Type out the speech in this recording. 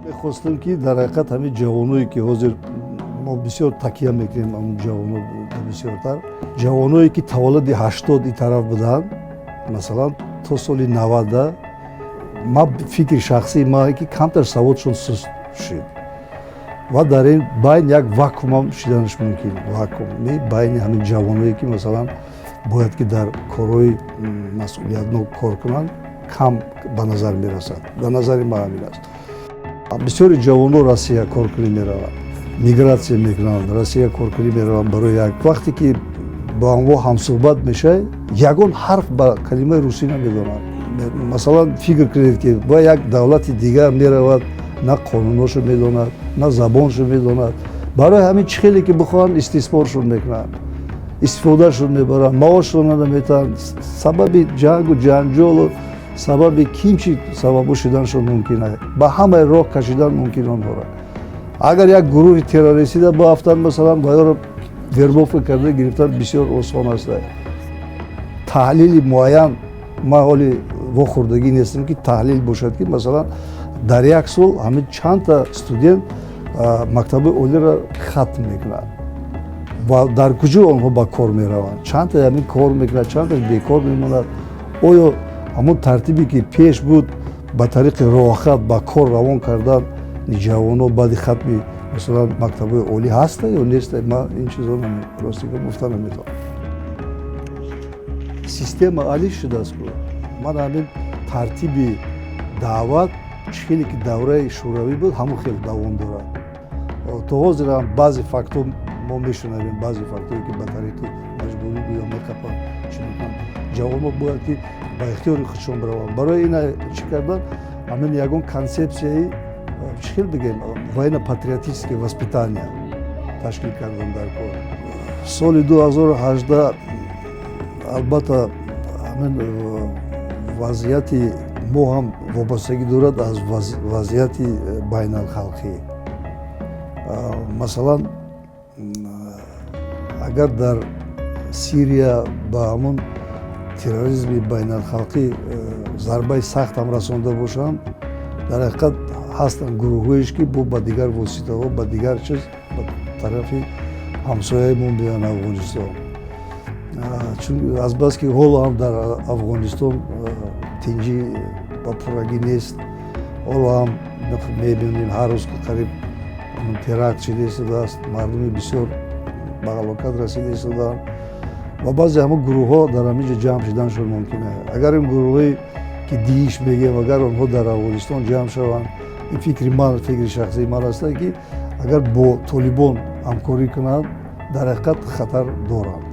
Мехостем, ки дар ҳақиқат ҳамин ҷавоное, ки ҳозир мо бисёр такя мекунем, ҳамун ҷавоно, бисёртар ҷавоное, ки таваллуди 80 ин тараф буданд, масалан, то соли 90-а, ма фикри шахсии ма, ки камтар саводшон суст шуд ва дар ин байн як вакуумам шиданаш мумкин, вакуум байни ҳамин ҷавоное, ки, масалан, бояд ки дар корҳои масъулиятнок кор кунанд, кам ба назар мерасад. Ба назари ма ҳамин аст. Бисёри ҷавонҳо Россия коркунӣ мераванд, мигратсия мекунанд, Россия коркунӣ мераванд. Барои як вақте ки бо онҳо ҳамсӯҳбат мешавӣ, ягон ҳарф ба калимаи русӣ намедонанд. Масалан, фикр кунед, ки ба як давлати дигар меравад, на қонуношо медонад, на забоншо медонад. Барои ҳамин чӣ хеле ки бихоҳанд, истисморшон мекунанд, истифодашон мебаранд, маошшонро наметаҳанд, сабаби ҷангу ҷанҷолу сабаби ким чи сабабҳо шуданашон мумкин аст. Ба ҳамаи роҳ кашидан мумкин онҳоро. Агар як гурӯҳи террористида баафтанд, масалан, ваёро вербовка карда гирифтан бисёр осон аст. Таҳлили муайян ман ҳоли вохӯрдагӣ нестам, ки таҳлил бошад, ки, масалан, дар як сол ҳамин чандта студент мактаби олиро хатм мекунад ва дар куҷо онҳо ба кор мераванд, чандта ҳамин кор мекунад, чандташ бекор мемонад. Оё ҳамон тартибе, ки пеш буд, ба тариқи роҳат ба кор равон кардан ҷавонҳо баъди хатми, масалан, мактабҳои олӣ ҳаста ё неста, ман ин чизро рости гуфта наметавонам. Система алиш шудааст ку. Ман ҳамин тартиби даъват чӣ хеле ки давраи шӯравӣ буд, ҳамон хел давом дорад то ҳозир ҳам. Баъзе фактҳо мо мешунавем, баъзе фактҳое, ки ба тариқи маҷбурӣ гӯё меқапанд, чӣ мекунанд. Ҷавонҳо бояд ки ба ихтиёри худшон бираванд. Барои ина чӣ кардан, ҳамин ягон консепсияи, чӣ хел бигем, военно-патриотическое воспитание ташкил кардан дар кор. Соли 2018, албатта, ҳамин вазъияти мо ҳам вобастагӣ дорад аз вазъияти байналхалқӣ. Масалан, агар дар Сирия ба ҳамон терроризми байналхалқӣ зарбаи сахт ҳам расонда бошанд, дар ҳақиқат ҳастанд гурӯҳҳоеш, ки бо ба дигар воситаҳо, ба дигар чиз ба тарафи ҳамсояи мо меоянд, Афғонистон. Чун азбаски ҳоло ҳам дар Афғонистон тинҷӣ ба пуррагӣ нест, ҳоло ҳам мебинем, ҳар рӯз қариб теракт шида истодааст, мардуми бисёр ба ҳалокат расида истодаанд ва баъзе ҳамон гурӯҳҳо дар ҳамин ҷо ҷамъ шуданшон мумкин аст. Агар ин гурӯҳҳое, ки ДИИШ мегӯем, агар онҳо дар Афғонистон ҷамъ шаванд, ин фикри ман, фикри шахсии ман аст, ки агар бо Толибон ҳамкорӣ кунанд, дар ҳақиқат хатар доранд.